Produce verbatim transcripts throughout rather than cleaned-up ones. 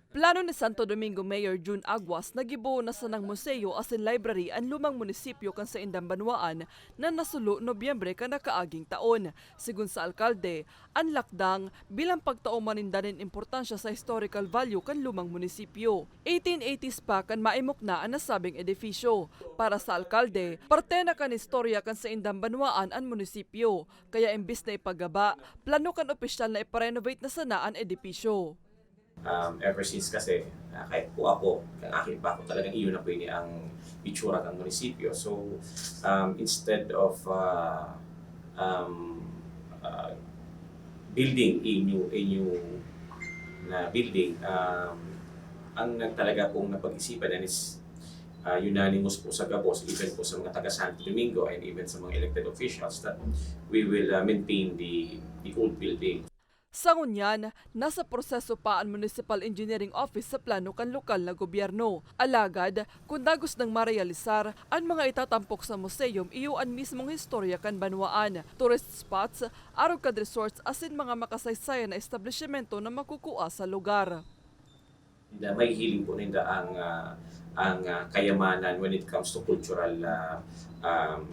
Plano ni Santo Domingo Mayor Jun Aguas na gibohon na sanang museo asin library an lumang munisipyo kan saindang banwaan na nasulo Nobyembre kan nakaaging taon. Sigon sa alkalde, an lakdang bilang pagtao man ninda nin importansya sa historical value kan lumang munisipyo. Eighteen eighties pa kan maimukna an nasabing edifisyo. Para sa alkalde, parte na kan istorya kan saindang banwaan an munisipyo. Kaya imbis na ipagaba, plano kan opisyal na iparenovate na sana an edifisyo. Um, ever since kasi, ah, kahit po ako, kan aki pa ako, talagang iyo na po ini ang itsura kan munisipyo. So, um, instead of, ah, um, ah, building a new, a new na building, um, ang nag-, talaga pong napag-isipan yan is, ah, unanimous po sa gabos, even po sa mga taga Santo Domingo and even sa mga elected officials, that we will, ah, maintain the, the old building. Sa ngunyan, nasa proseso pa an Municipal Engineering Office sa plano kan lokal na gobyerno. Alagad, kun dagos nang marealisar, an mga itatampok sa museum iyo an mismong historia kan banwaan, tourist spots, arog kan resorts asin mga makasaysayan na establisyemento na makukua sa lugar. Na mahihiling po ninda ang, ah, ang, ah, kayamanan when it comes to cultural, ah, um,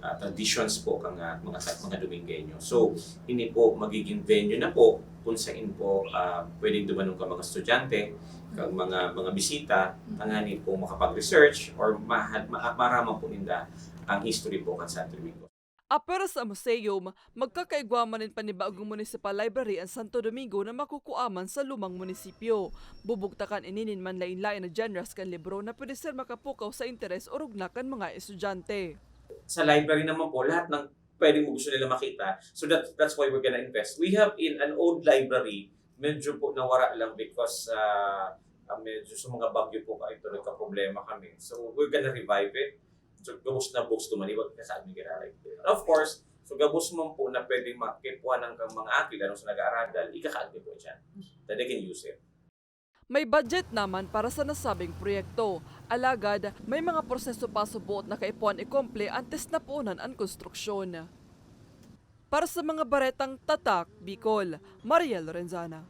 ah, traditions po kang, ah, mga, mga Domingueño. So, ini po magiging venue na po kung saan po, ah, pwedeng dumanon ka mga estudyante, kang mga, mga bisita, tanganing po makapag-research or maha-, ma-, maraman po ninda ang history po kan Santo Domingo. Apwera sa museum, magkakaigwa man nin panibagong municipal library an Santo Domingo na makukua man sa lumang munisipyo. Bubugtakan ini nin manlaen-laen na genres kan libro na pwede ser makapukaw sa interes orog na kan mga estudyante. Sa library naman po, lahat ng pwedeng mo gusto nila makita. So that, that's why we're gonna invest. We have in an old library, medyo po nawara lang because, ah, ah, medyo sa mga bagyo po, ito nagka-problema kami. So we're gonna revive it. So gabos na books duman, iba ka sa amin ginaray. Of course, so gabos man po na pwedeng makipuan ng kang mga aki, lalo sa nag-aaradal, ikakaag niyo po dyan. That they can use it. May budget naman para sa nasabing proyekto. Alagad, may mga proseso pa suboot na kaipuhan ikomple antes na puunan an konstruksyon. Para sa mga baretang Tatak Bicol, Mariel Lorenzana.